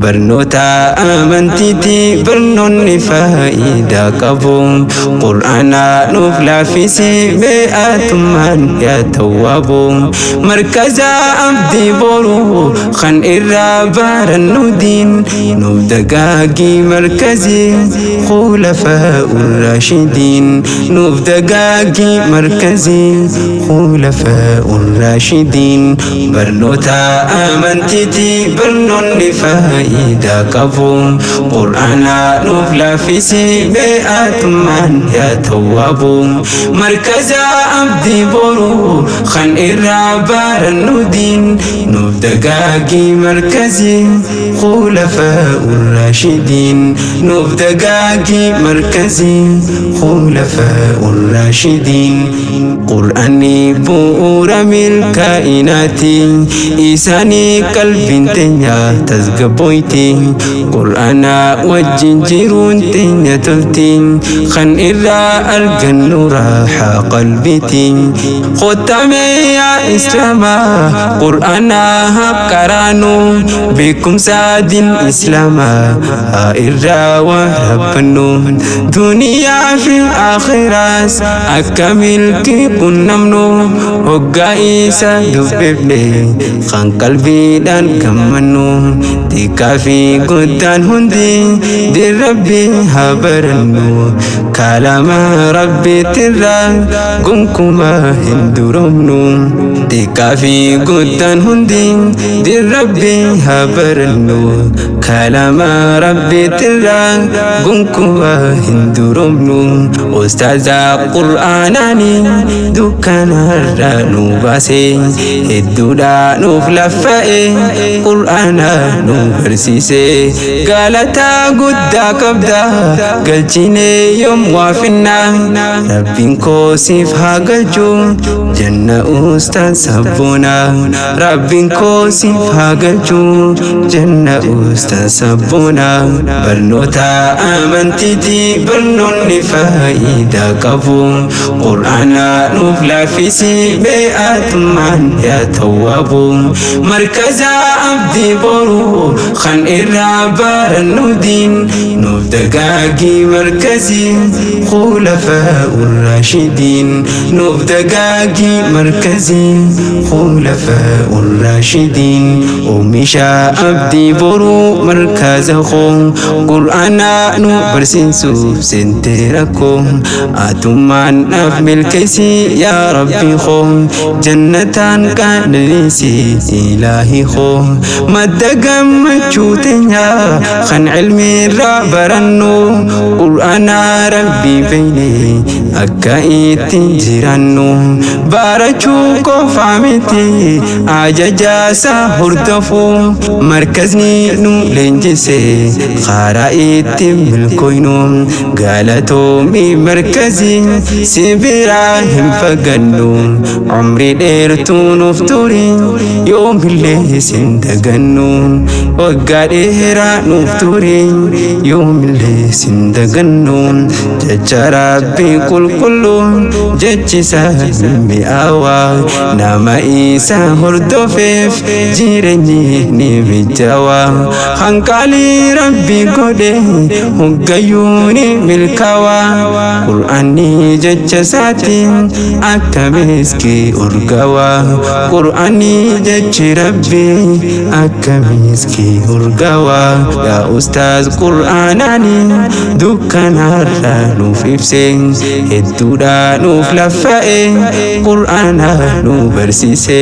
Barnoota amantiiti barnoonni faayidaa qabu. Qur'aana nuuf laaffisi be'aatummaan yaa tawwaabu. Markaza Abdii Boruu kan irraa barannu diin nuuf dagaagi, markazii khulafaa urraashidiin nuuf dagaagi, markazii khulafaa urraashidiin. Barnoota amantiiti barnoonni faayidaa qabu. Qur'aana nuuf laaffisi be'aatummaan yaa tawwaabu. Markaza Abdii Boruu kan irraa barannu diin nuuf dagaagi, markazii khulafaa urraashidiin nuuf dagaagi, markazii khulafaa urraashidiin. Qur'aanni bu'uura milkaa'inaati, isaanii qalbiin teenya tasgabboyti. Qur'aana wajjin jiruun teenya tolti, kan irraa argannu raaxaa qalbiiti. Kottamee yaa Islaamaa, Qur'aana haa qaraanu, beekumsa diin Islaamaa haa irraa warabbannu. Duniyaa fi akhiraas akka milkii qunnamnu, hoggaa isa dubbifne kan qalbiidhaan gammannu. Xiqqaa fi guddaan hundi diin Rabbii haa barannu, kalaama Rabbiitirraa gonkumaa hin duroomnu. Xiqqaa fi guddaan hundi diin Rabbii haa barannu, kalaama Rabbiitirraa gonkumaa hin duroomnu. Ustaaza Qur'aanaani dukkanarraa nu baase, hedduudha nuuf laffa'e, Qur'aana nu barsiise. Galata guddaa qabda, galchine yoom waafinna. Rabbiin koo siif haa galchu janna, ustaaz sabboona. Rabbiin koo siif haa galchu janna, ustaaz sabboona. Barnoota amantiiti barnoonni faayidaa qabu. Qur'aana nuuf laaffisi be'aatummaan yaa tawwaabu. Markaza Abdii Boruu kan irraa barannu diin nuuf dagaagi, markazii khulafaa urraashidiin nuuf dagaagi, markazii khulafaa urraashidiin. Oomisha Abdii Boruu, markaza koo, Qur'aana nu barsiisuuf seentee rakkoo. Atummaan naaf milkeessi yaa Rabbi koo, jannataan qananiisi Ilaahi koo. Madda gammachuu teenya kan ilmi irraa barannu, Qur'aana Rabbii beeyne akka ittiin jiraannu. Barachuu qofaa miti, ajajaasaa hordofu. Markazni nu leenjise karaa ittiin milkoynu. Galatoomi markazi, si biraa hin fagannu. Umrii dheertuu nuuf turi, yoomillee sin dagannu. Waggaa dheeraa nuuf turi, yoomillee sin dagannu. Jecha Rabbii qulqulluu, jechisaa mi'aawaa, nama isa hordofeef jireenyi ni mijaawaa. Hanqaalii Rabbi godhe hoggayyuu ni milkaawaa. Qur'aanni jecha isaatiin akka miskii urgaawaa. Qur'aanni jechi Rabbi akka miskii urgaawaa. Yaa ustaaz, Qur'aanaani dukkanarraa nuuf ibse, hedduudha nuuf laffa'e, Qur'aana nu barsiise.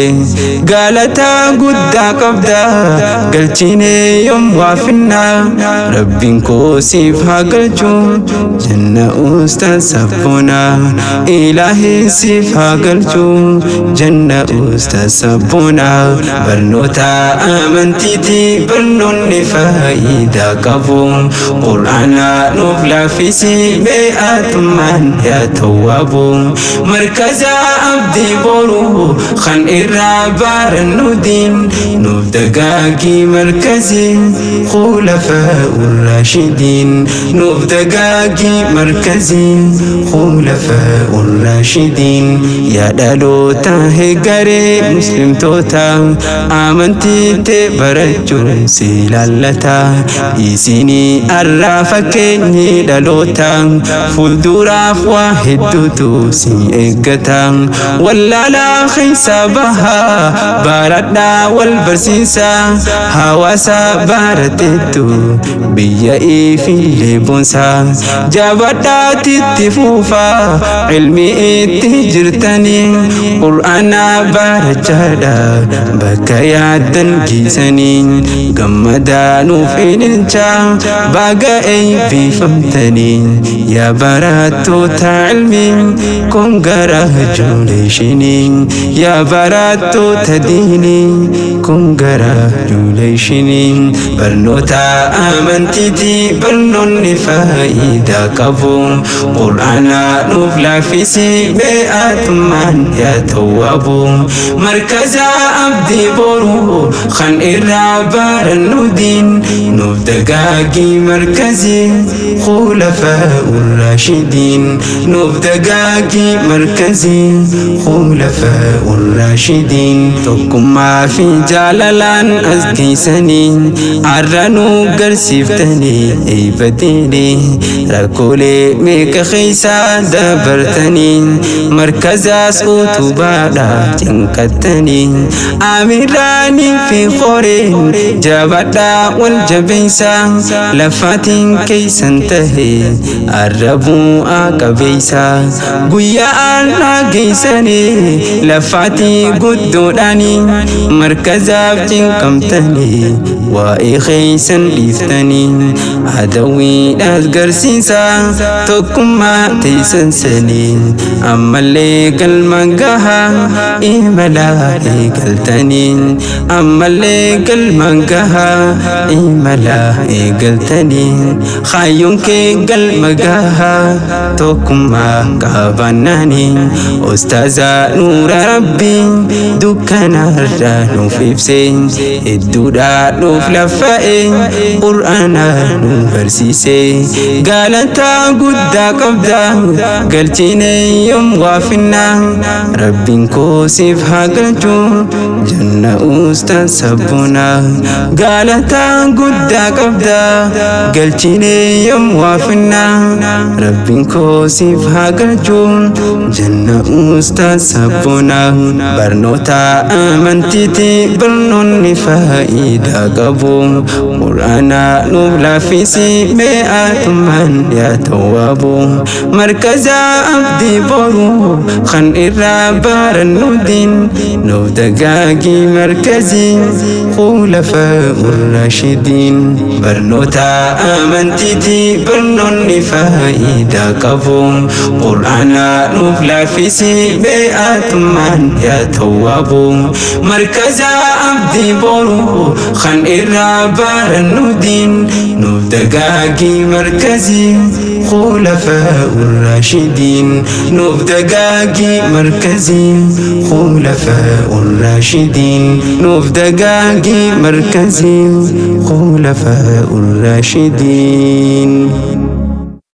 Galata guddaa qabda, galchine yoom waafinna. Rabbiin koo siif haa galchu janna, ustaaz sabboona. Ilaahi siif haa galchu janna, ustaaz sabboona. Barnoota amantiiti barnoonni faayidaa qabu. Qur'aana nuuf laaffisi be'aatummaan yaa yaa tawwaabu. Markaza abdii boruu kan irraa barannu diin, nuuf dagaagii markazii khulafaa urraashidiin, nuuf dagaagii markazii khulafaa urraashidiin. Yaa dhaloota hegaree muslimtoota, amantiitte barachuun si laallata. Isinii arraa fakkeenyi dhaloota, fuulduraaf waa hedduutu si eeggata. Wallaalaa keessa bahaa, baradhaa, wal barsiisa. Hawaasa barateettu biyya ifillee boonsa. Jabaadhaatitti fuufaa ilmi itti jirtanii, qur'aana barachaadha bakka yaaddan geessanii. Gammadaa nuuf ililcha, baga eebbifamtanii. Yaa barattoota ilmi, congratulations. Yaa barattoota diinii, congratulations. Barnoota amantiiti barnoonni faayidaa qabu. Qur'aana nuuf laaffisi be'atummaan yaa tawwaabu. Markaza abdii boruu kan irraa barannu diin, nuuf dagaagii markazii khulafaa urraashidiin, nuuf dagaagii markazii khulafaa urraashidiin. Tokkummaa fi jaalalaan as geessanii, har'a nu garsiiftanii eebbatiini. Rakkoolee meeqa keessaa dabartanii, markazaas utubaadha cinqattanii. Amiraanii fi qoreen jabadhaa wal jabeessa, lafaatiin keessan tahe arra bu'aa qabeessa. Guyyaa har'aa geessanii lafaatii guddoodhaanii, markazaaf cinqamtanii waa'ee keessan dhiiftanii. Adawwiidhaas garsiisa tokkummaa teessan sanii, ammallee galmaan gahaa imalaa eegaltanii, ammallee galmaan gahaa imalaa eegaltanii. Kaayyoon kee galma gahaa tokkummaa qabaannaanii. Ustaaza nuura rabbii dukkanarraa nuuf ibse, hedduudhaa nuuf laffa'e, qur'aana nu barsiise. Galataa guddaa qabda, galchine yoom waafinna. Rabbiin koo siif haa galchu janna, ustaaz sabbuna. Galataa guddaa qabda, galchine yoom waafinna. Rabbiin koo siif haa galchu janna, ustaaz sabbuna. Barnoota amantiiti barnoonni faayidaa qabu. Qur'aana nuuf laaffisi be'atummaan yaa tawwaabu. Markaza abdii boruu kan irraa barannu diin, nuuf dagaagii markazii khulafaa urraashidiin. Barnoota amantiiti barnoonni faayidaa qabu. Qur'aana nuuf laaffisi be'atummaan yaa tawwaabu. Markaza abdii boruu kan irraa barannu diin, nuuf dagaagii markazii khulafaa urraashidiin, nuuf dagaagii markazii khulafaa urraashidiin, nuuf dagaagii markazii khulafaa urraashidiin.